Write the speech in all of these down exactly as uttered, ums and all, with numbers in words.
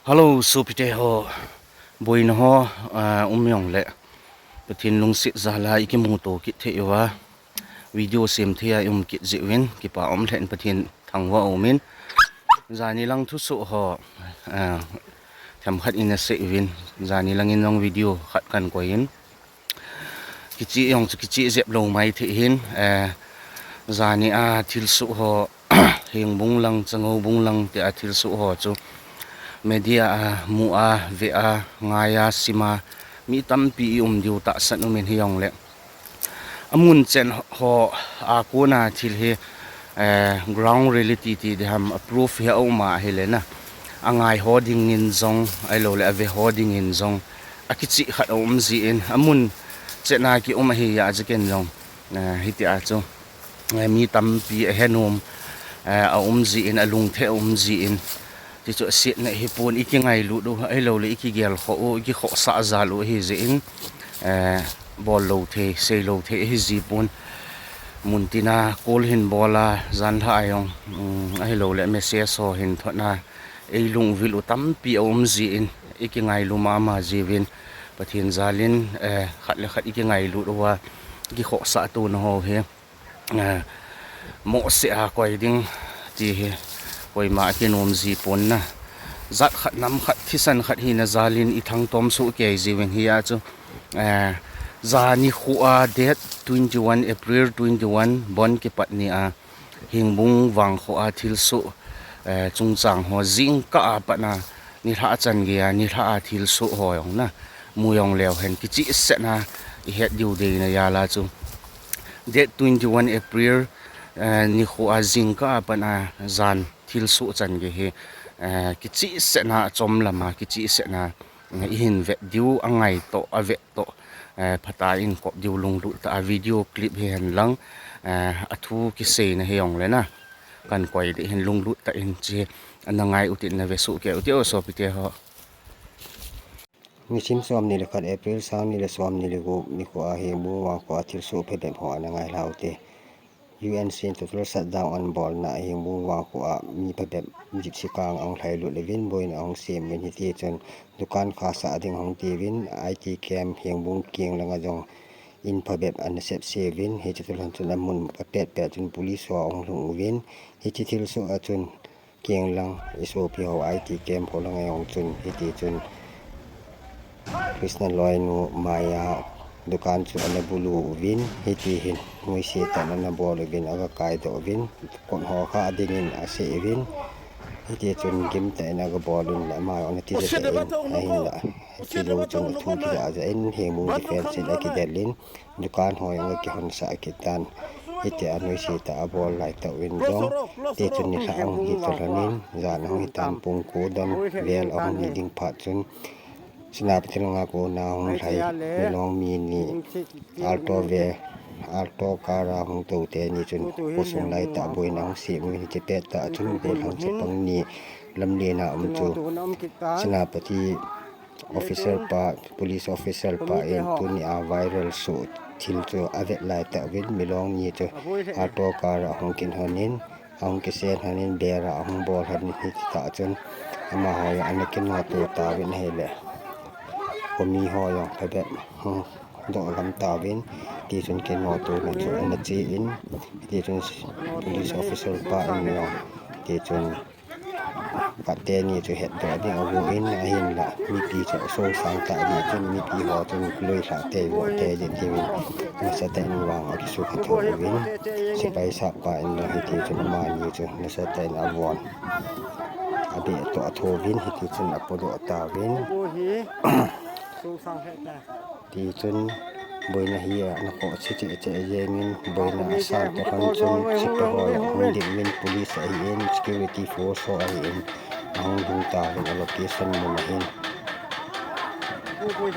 Hello, sopite ho, boina ho, ah, um jongle, Pathen lungset jal a ikimuto kit thei uva, video sem thei a i um kit jeh uvin, kipa um lheh in Pathen thangvah umin, jani lang thusoh ho, ah, themkhat in asei uvin, jani lang in jong video khat kahin koi in. Kicheh jong chu kicheh jep lou maithei hin, eh, jani a thilsoh ho, Hengbung lang, Changoubung lang tia thilsoh ho chu media a mu a, ve a, ngai a, sim a, mi tampi i um diu tahsan umin hijongle, amun chen ho a kona thil hi, eh, ground reality ti diham, a proof hi aum ahile na, angai ho dingin jong, ahiloule ave ho dingin jong, akicheh khat aum jin, amun chen a kium ahi a, ajiken jong, eh, hitia chu, eh, mi tampi ahenom, eh, aum jin, alungthim aum jin, tichu asetna hipon, ikingailut u, ahiloule ikigelkhoh u, ikikhohsah jal u ahi jeh in, eh, bol lou thei, sei lou thei ahi jipon. Muntina call hin bol a, janlhah a jong, um, ahiloule message ho hin thot a, eilungvil u tampi aum jin, ikingailu mama jiuvin, Pathen jal in, eh, khat le khat ikingailut uva, ikikhohsah tona ho hi, eh, mohseh a koi ding ti hi koima akinom jipon na. Jat khat, nam khat, thisan khat hina jal in ithangtom soh kei jiuvin hia chu, eh, jani nikho a date twenty-one April twenty-one, bon kipat ni a, Hengbung vangkho a thilsoh, eh, chungchang ho jingkah a pat a, nilhah chan gei a, nilhah a thilsoh ho jong na, mu jong leu hen, kichehseh na, ihet diu deina jal a chu, date twenty-one April, eh, nikho a jingkah a pat a jan thilsoh chan gei hi, eh, kichehseh na, achom lam a kichehseh na, eh, ihin vet diu, angai toh, avet toh, eh, phatah in kop diu lunglut tah a video clip hihen lang, eh, athu kiseina hijongle na, kahin koi ding hin lunglut tah in che, ana ngai utin, na ve soh kei ute o sopite ho. Nisim somni le khat April, sangni le somni le gup nikho a Hengbung vangkho a thilsoh phabep ho ana ngailha ute. U N C in total shutdown abolna a Hengbung vangkho a mi phabep Gypsy kang ahung lhailut uvin, boina ahung sem uvin, hiti chun dukan khahsah ding ahung tiuvin, I T camp Hengbung keng langa jong in phabep ana sepse uvin, hiche tulhon chun amun apetpet chun police ho ahung lhung uvin, hiche thilsoh a chun keng lang isopi ho I T camp ho langa jong chun hiti chun Krishna loinu Maya dukan chu ana bulu uvin, hiti hin nuisat tah in ana bol uvin, aga kaidoh uvin, kot ho kha adingin asei uvin, hiti chun gimtah in aga bol un, ama jong ana tijat in, ahinla chujou chun athu kijah jah in, Hengbung defence in akidel in, dukan ho jong akihonsah kit tan, hitia nuisat tah abol laitah uvin jong, hiti chun nilhah ahung hi toh lhonin, jan ahung hitan pung ko don vel ahung hi ding phat chun, Senapati langa kona hung lhai milong mi ni, Alto ve, Alto car a hung tou teni chun khosung laitah boina ahung sem uvin, hiche pettah chun gollhang chapang ni lamlen a um chu Senapati officer pa, police officer pa in tunia viral soh thil chu avet laitah uvin, milong ni chu Alto car a ahung kinhonin, ahung kisen honin, bera ahung bol honin, hititah chun amaho jong ana kinoto tauvin ahile, khomi ho jong phabep hung doh gam tauvin, tichun kinotona chu ana che in, tichun police officer pa in jong, tichun phat teni chu hetdoh ding agon, ahinla mipi chu asosang tah jeh chun mipi ho chun loilhah tei voh tei jeh tiuvin nasatah in vang akisukha tho uvin, sepai sap pa in jong hiti chun amani chu nasatah in avon abeh toh athouvin, hiti chun apodoh tauvin. Tichun boina hi ana khoh cheh cheh jengin, boina asan toh lhon chun sepai ho ahung dingin, police ahin, security force ho ahin, ahung lhung tauvin, a location mun ahin.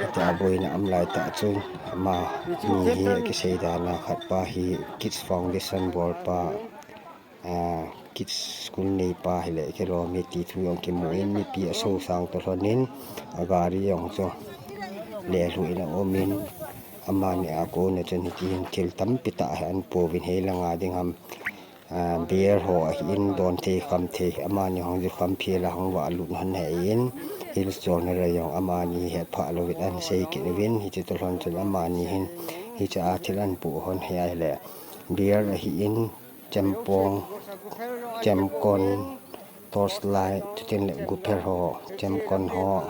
Hitia boina um laitah chun amani hi akisei dan a khatpa hi Kids Foundation bolpa, ah, kids school neipa hile kilom e ti thu jong kimun, mipi asosang toh lhonin, agari jong chu lelhuh in aumin, amani a kona chun hitihin thil tampi tah hi ana pouvin, heilanga ding ham, Beer ho ahin don thei kham thei, amani hung ju kham phel a hung valut hon ahin, Hills Journal a jong amani hetphah louvin ahin sei kit uvin, hiche toh lhon chun amani hin hiche a thil ahin poh hon hi ahile, beer ahin, chempong, chemkon, torchlight, chutengle gupher ho, chemkon ho,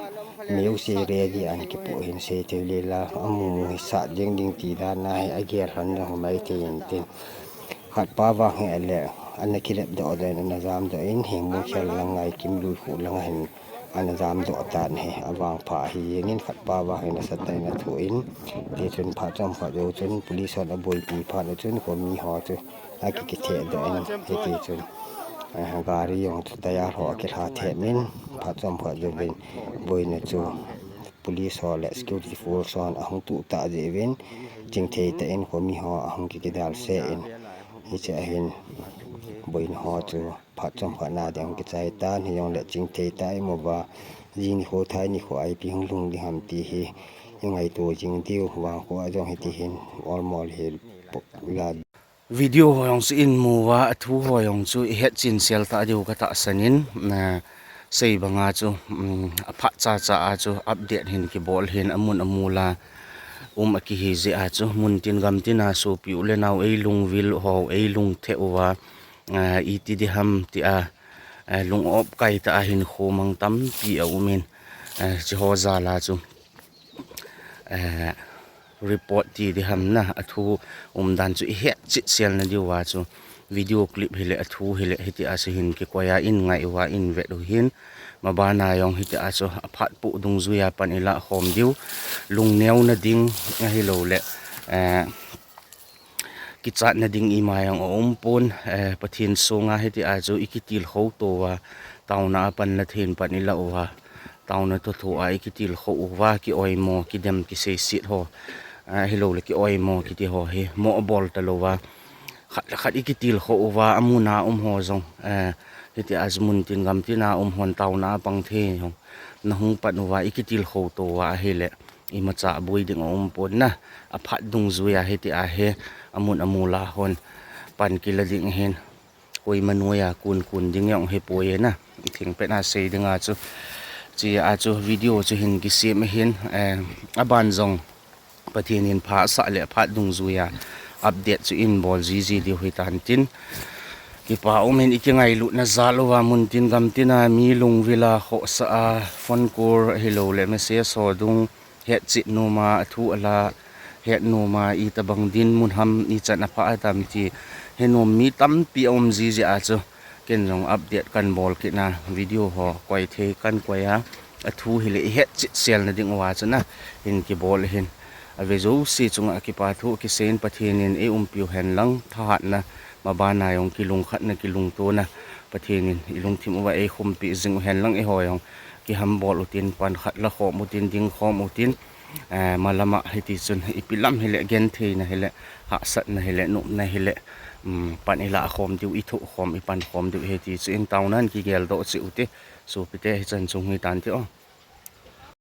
music ready ahin kipoh hin sei thei lela, amu mu hi sat ding ding ti dan ahi, agel lhon jong hi maithei intin. Khatpa vang hi ahile, ana kilep doh doh in, ana jam doh in, Hengmukhel lang Ngaikimlui kho lang ahin, ana jam doh tan ahi, avangpha ahi jengin, khatpa vang hi nasatah in athoh in, tichun phat chomkhat jou chun, police hon aboipi phat u chun, khomi ho chu, akikitheh doh in, hitichun, gari jong chu tyre ho akilha them in, phat chomkhat jouvin, boina chu, police ho le security force hon ahung tuh tah jeh uvin, chingthei tah in khomi ho ahung kikidal se in, hiche ahin, boina ho chu phat chomkhat na ding ahung kichai tan, hijongle chingthei tah imu uva, ji nikho thai nikho a ipi hung lhung ding ham ti hi, ingaito jing diu, vangkho a jong hiti hin, olmol hi la. Video ho jong chu imu uva, athu ho jong chu ihet chinsel tah diu katahsan in, sei banga chu, aphat chacha a chu update hin kibol hin amun amol a um akihi jeh a chu, muntin gamtin a sopi u le nao eilungvil ho, eilungtheh uva, iti diham tia, lung opkai tah a hinkho mang tampi aumin, hicheho jal a chu, report ti diham na, athu umdan chu ihet chitsel na diuva chu, video clip hile, athu hile, hitia chu hin kikoi a in ngai uva in vet u hin, mabana jong hitia chu aphat poh dungjuia pan ilah khom diu, lungneo na ding ahiloule, kichatna ding ima jong aumpon, Pathen songa hitia chu ikitilkhou touva, taona a pan la thei in pan ilah uva, taona thotho a ikitilkhou uva, kioimo, kidem, kiseiset ho, ahiloule kioimo kiti ho hi moh bol talouva, khat le khat ikitilkhou uva, amuna um ho jong, hitia chu muntin gamtin a um hon taona a pang thei jong nahung pan uva, ikitilkhou touva ahile, imacha boi ding aumpon na, aphat dungjuia hitia hi, amun amol a hon pan kila ding hin, koima noiya kun kun ding jong hipoi na, thengpet a sei dinga chu, chea chu video chu hin kisem ahin, aban jong Pathen in phasah le phat dungjuia update chu in bol jiji diu hitan tin, kipa umin ikingailutna jal uva muntin gamtin a mi lungvil a khohsah a phone call ahiloule message ho dung hetchet noma, athu ala het noma, itobang dinmun ham, ichan aphah atam ti he nom mi tampi aum jijeh a chu, ken jong update kan bol kitna video ho koi thei kan koi a, athu hile ihet chitsel na ding uva chu na, hin kibol ahin. Ave jouse chunga kipa thu kiseiyin Pathen in eiumpiu henlang, thahatna, mabana jong kilungkhatna, kilungtona, Pathen in ilungthim uva eikhumpi jing u henlang, eiho jong kihambol utin, pan khat lakhom utin, dingkhom utin, malama hitichun ipi lam hile gentheina hile, hahsatna hile, nopna hile, pan ilahkhom diu, ithohkhom, ipankhom diu hiti chu in taonan kigeldoh cheh ute, sopite hichan chung hitante o.